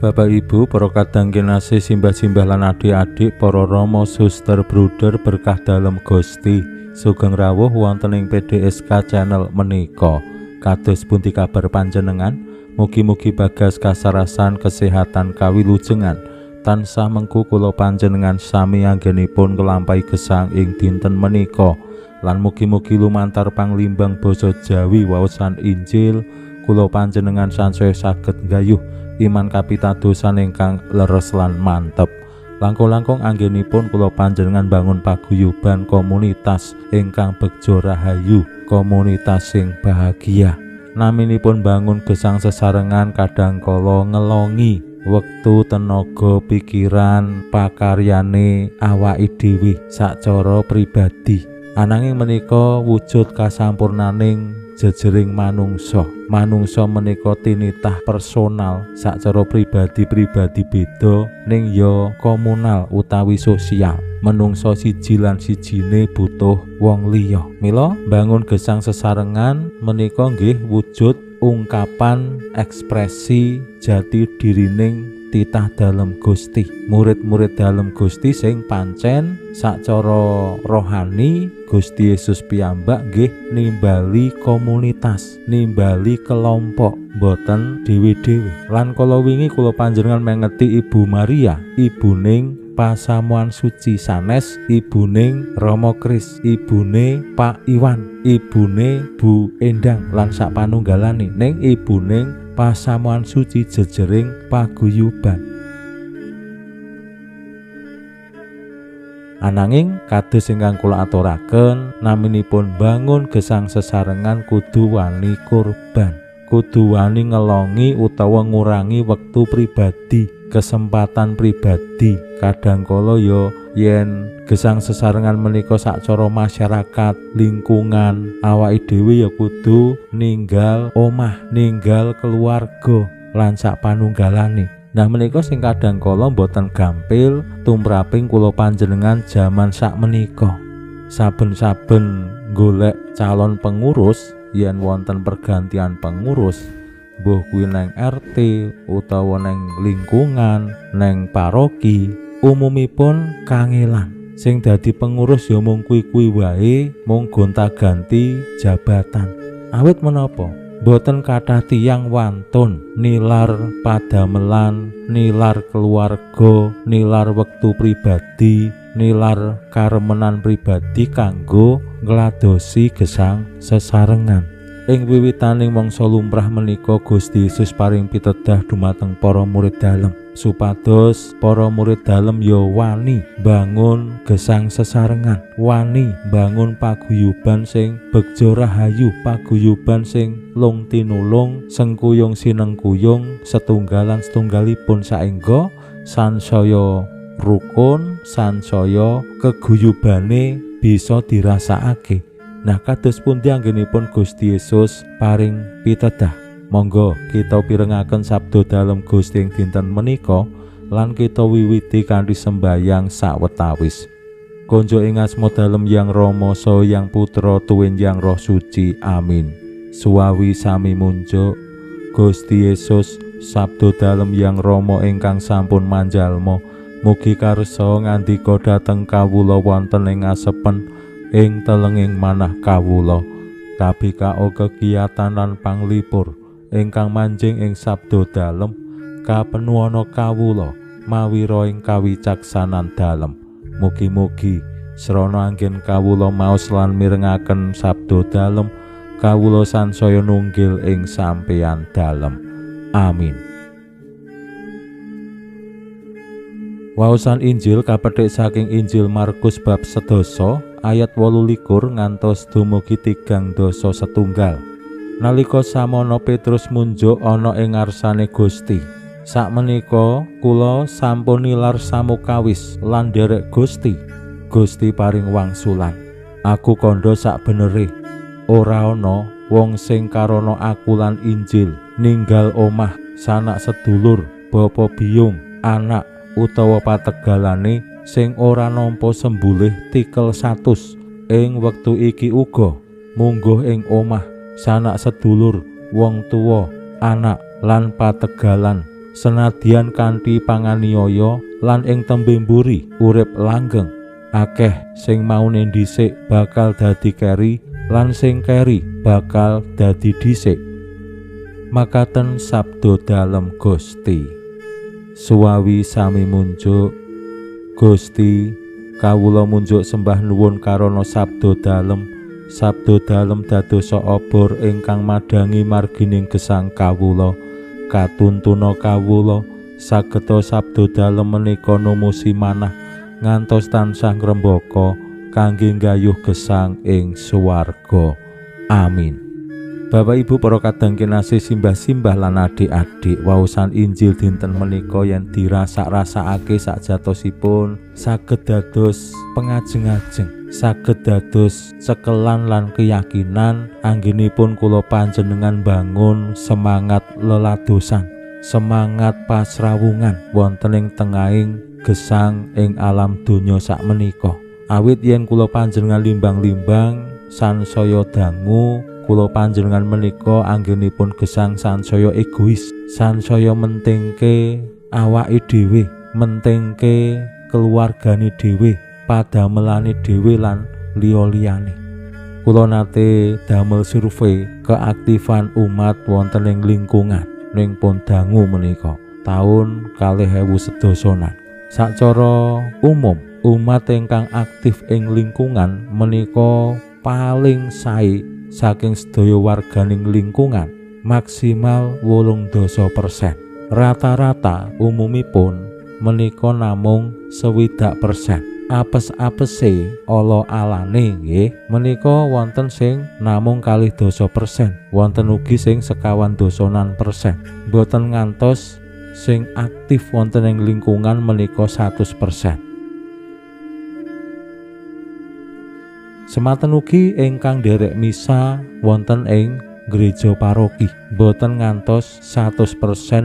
Bapak Ibu, para kadang kinasih, simbah-simbah lan adik-adik, para rama, suster, bruder berkah dalem Gusti, sugeng rawuh wonten ing PDSK channel menika. Kados pundi kabar panjenengan? Mugi-mugi bagas kasarasan kesehatan kawilujengan. Tansah mengku kula panjenengan sami anggenipun nglampahi gesang ing dinten menika. Lan mugi-mugi lumantar panglimbang basa Jawi waosan Injil kula panjenengan sansaya saged nggayuh iman kapitadosan ingkang leres lan mantep. Langkung-langkung anggenipun kula panjenengan bangun paguyuban komunitas ingkang begja rahayu, komunitas sing bahagia. Naminipun bangun gesang sesarengan kadang kala ngelongi wektu, tenaga, pikiran, pakaryane awake dhewe sacara pribadi. Ananging menika wujud kasampurnaning jejering manungsa. Manungsa menika tinitah personal sacara pribadi-pribadi beda ning ya komunal utawi sosial. Menungsa siji lan sijine butuh wong liya. Mila bangun gesang sesarengan menika nggih wujud ungkapan ekspresi jati dirining titah dalem Gusti. Murid-murid dalem Gusti sing pancen sacara rohani Gusti Yesus piyambak nggih nimbali komunitas, nimbali kelompok, mboten dhewe-dhewe. Lan kala wingi kula panjenengan mengeti Ibu Maria, ibuning pasamuan suci sanes, ibuning Rama Kris, ibune Pak Iwan, ibune Bu Endang lan sak panunggalane, ning ibuning pasamuan suci jejering paguyuban. Ananging kados ingkang kula aturaken, naminipun bangun gesang sesarengan kudu wani kurban, kudu wani ngelongi utawa ngurangi wektu pribadi, kesempatan pribadi. Kadang kala ya yen gesang sesarengan menika sacara masyarakat, lingkungan, awake dhewe ya kudu ninggal omah, ninggal keluarga lan sak panunggalane. Nah menika sing kadang kala mboten gampil tumraping kula panjenengan jaman sak menika. Saben-saben golek calon pengurus, yen wonten pergantian pengurus, mbuh kuwi neng RT utawa neng lingkungan, neng paroki, umumipun kangelan. Sing dadi pengurus ya mung kuwi-kuwi wae, mung gonta-ganti jabatan. Awit menapa? Mboten kathah tiyang wantun nilar padamelan, nilar keluarga, nilar wektu pribadi, nilar karemenan pribadi kanggo ngladosi gesang sesarengan. Ing wiwitaning mangsa lumrah menika Gusti Yesus paring pitedah dumateng para murid dalem supados para murid dalem ya wani bangun gesang sesarengan, wani bangun paguyuban sing begja rahayu, paguyuban sing lung tinulung, sengkuyung sinengkuyung, setunggalan setunggalipun saengga sansaya rukun, sansaya keguyubane bisa dirasakake. Nah kados pundi anggenipun Gusti Yesus paring pitedah? Monggo kita pirengaken sabda dalem Gusti ing dinten menika lan kita wiwiti kanthi sembayang sawetawis. Konjo ing asma dalem Yang Rama saha Yang Putra tuwin Yang Roh Suci. Amin. Suwawi sami munjuk Gusti Yesus, sabda dalem Yang Rama ingkang sampun manjalma, mugi karsa ngandika dhateng kawula wonten ing asepen ing telenging manah kawula. Kabikao kekiyatan lan panglipur ingkang manjing ing sabda dalem kapenuana kawula mawira ing kawicaksanan dalem. Mugi-mugi srana anggen kawula maos lan mirengaken sabda dalem, kawula sansaya nunggil ing sampeyan dalem. Amin. Waosan Injil kapethik saking Injil Markus bab 10 ayat 28 ngantos dumugi 31. Nalika samono Petrus munjuk ana ing ngarsane Gusti. Sakmenika kula sampun nilar samukawis lan nderek Gusti. Gusti paring wangsulan, aku kandha sakbenere, ora ana wong sing karana aku lan Injil ninggal omah, sanak sedulur, bapa biyung, anak utawa pategalane sing ora nampa sembulih tikel 100 ing wektu iki uga mungguh ing omah, sanak sedulur, wong tuwa, anak lan pategalan, senadyan kanthi panganiaya lan ing tembe mburi urip langgeng. Akeh sing maune dhisik bakal dadi keri lan sing keri bakal dadi dhisik. Makaten sabda dalem Gusti. Suwawi sami munjuk. Gusti, kawula munjuk sembah nuwun karana sabda dalem. Sabda dalem dadosa obor ingkang madhangi margining gesang kawula. Katuntuna kawula sageta sabda dalem menika numusi manah ngantos tansah ngrembaka kangge nggayuh gesang ing swarga. Amin. Bapak Ibu para kadang kinasih, simbah-simbah lan adik-adik, waosan Injil dinten menika yen dirasak-rasakake sakjatosipun saged dados pengajeng-ajeng, saged dados cekelan lan keyakinan anggenipun kula panjenengan bangun semangat leladosan, semangat pasrawungan wonten ing tengahing gesang ing alam donya sakmenika. Awit yen kula panjenengan limbang-limbang sansaya dangu, kula panjenengan menika anggenipun gesang sansaya egois, sansaya mentingke awake dhewe, mentingke keluargane dhewe, padamelane dhewe lan liya-liyane. Kula nate damel survei keaktifan umat wonten ing lingkungan ning pun dangu menika taun 2010. Sacara umum, umat ingkang aktif ing lingkungan menika paling sae saking sedaya warganing lingkungan, maksimal 80%. Rata-rata umumipun menika namung 60%. Apes-apese ala alane nggih menika wonten sing namung 20%, wonten ugi sing 25%. Mboten ngantos sing aktif wonten ing lingkungan menika 100%. Semanten ugi ingkang nderek misa wonten ing gereja paroki, mboten ngantos 100%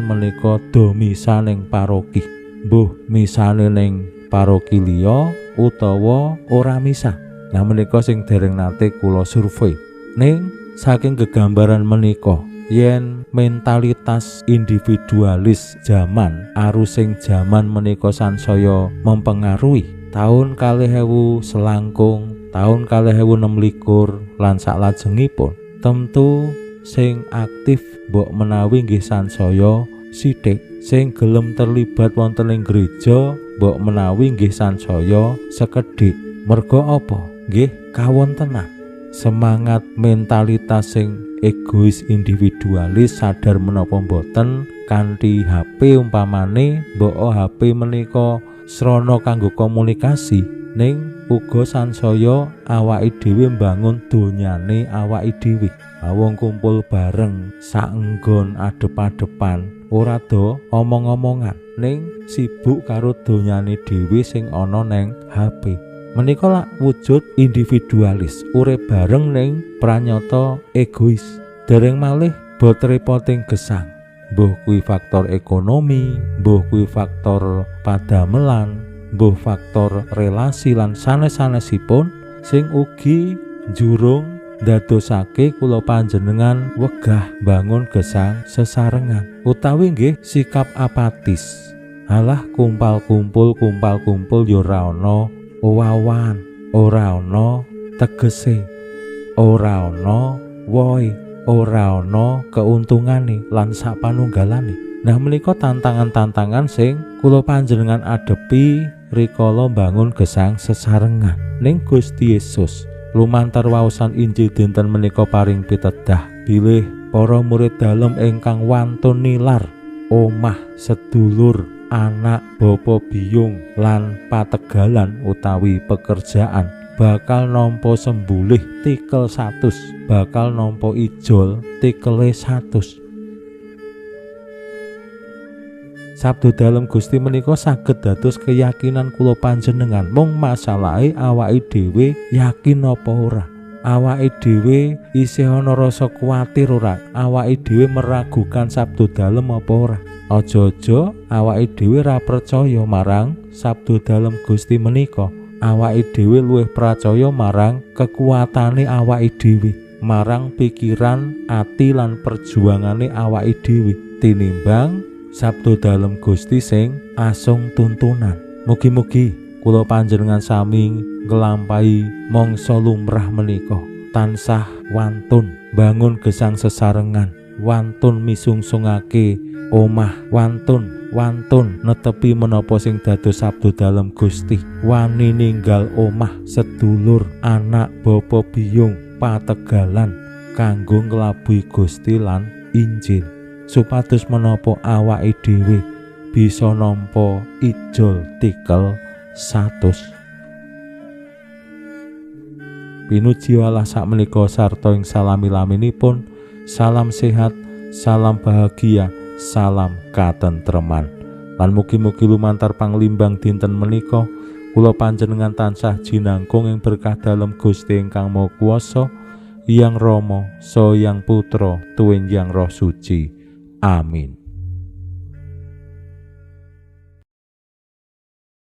menika do misa ning paroki. Mbuh misane ning paroki liya utawa ora misa. Nah menika sing dereng nate kula survei. Ning saking gegambaran menika, yen mentalitas individualis jaman, arusing jaman menika sansaya mempengaruhi taun 2000 selangkung, taun 2026 lan saklajengipun, tentu sing aktif mbok menawi nggih sansaya sithik, sing gelem terlibat wonten ing gereja mbok menawi nggih sansaya sekedhik. Merga apa? Nggih kawontenan semangat mentalitas sing egois individualis, sadar menapa mboten kanthi HP umpamane, mbok HP menika srana kanggo komunikasi, ning uga sansaya awake dhewe mbangun donyane awake dhewe. Wong kumpul bareng saenggon adep-adepan, ora do omong-omongan, ning sibuk karo donyane dhewe sing ana neng HP. Menika lak wujud individualis, urip bareng ning pranyata egois. Dereng malih bot repoting gesang. Mbuh kuwi faktor ekonomi, mbuh kuwi faktor padamelan, mbuh faktor relasi lan sanes-sanesipun sing ugi njurung ndadosake kula panjenengan wegah bangun gesang sesarengan, utawi nggih sikap apatis. Halah kumpal-kumpul kumpal-kumpul ya ora ana owawan, ora ana tegese, ora ana wohe, ora ana keuntungane lan sapanunggalane. Nah menika tantangan-tantangan sing kula panjenengan adepi rikala mbangun gesang sesarengan. Ning Gusti Yesus lumantar waosan Injil dinten menika paring pitedah bilih para murid dalem ingkang wantun nilar omah, sedulur, anak, bapa biyung lan pategalan utawi pekerjaan bakal nampa sembulih tikel 100, bakal nampa ijol tikele 100. Sabdo dalem Gusti menika saged dados keyakinan kula panjenengan. Mung masalahe awake dhewe yakin apa ora? Awake dhewe isih ana rasa kuwatir ora? Awake dhewe meragukan sabdo dalem apa ora? Aja-aja awake dhewe ra percaya marang sabdo dalem Gusti menika. Awake dhewe luwih percaya marang kekuatane awake dhewe, marang pikiran, ati lan perjuangane awake dhewe tinimbang sabdo dalem Gusti sing asung tuntunan. Mugi-mugi kula panjenengan sami nglampahi mangsa lumrah menika, tansah wantun bangun gesang sesarengan, wantun misungsungake omah, wantun netepi menapa sing dados sabdo dalem Gusti, wani ninggal omah, sedulur, anak, bapa biyung, pategalan kanggo nglabuhi Gusti lan Injil, supados menapa awake dhewe bisa nampa ijol tikel 100. Pinuji Allah sakmenika sarta ing salami-laminipun. Salam sehat, salam bahagia, salam katentreman. Lan mugi-mugi lumantar panglimbang dinten menika kula panjenengan tansah jinangkung ing berkah dalem Gusti ingkang Maha Kuwasa, Hyang Rama, Saha Hyang Putra, tuwin Hyang Roh Suci. Amin.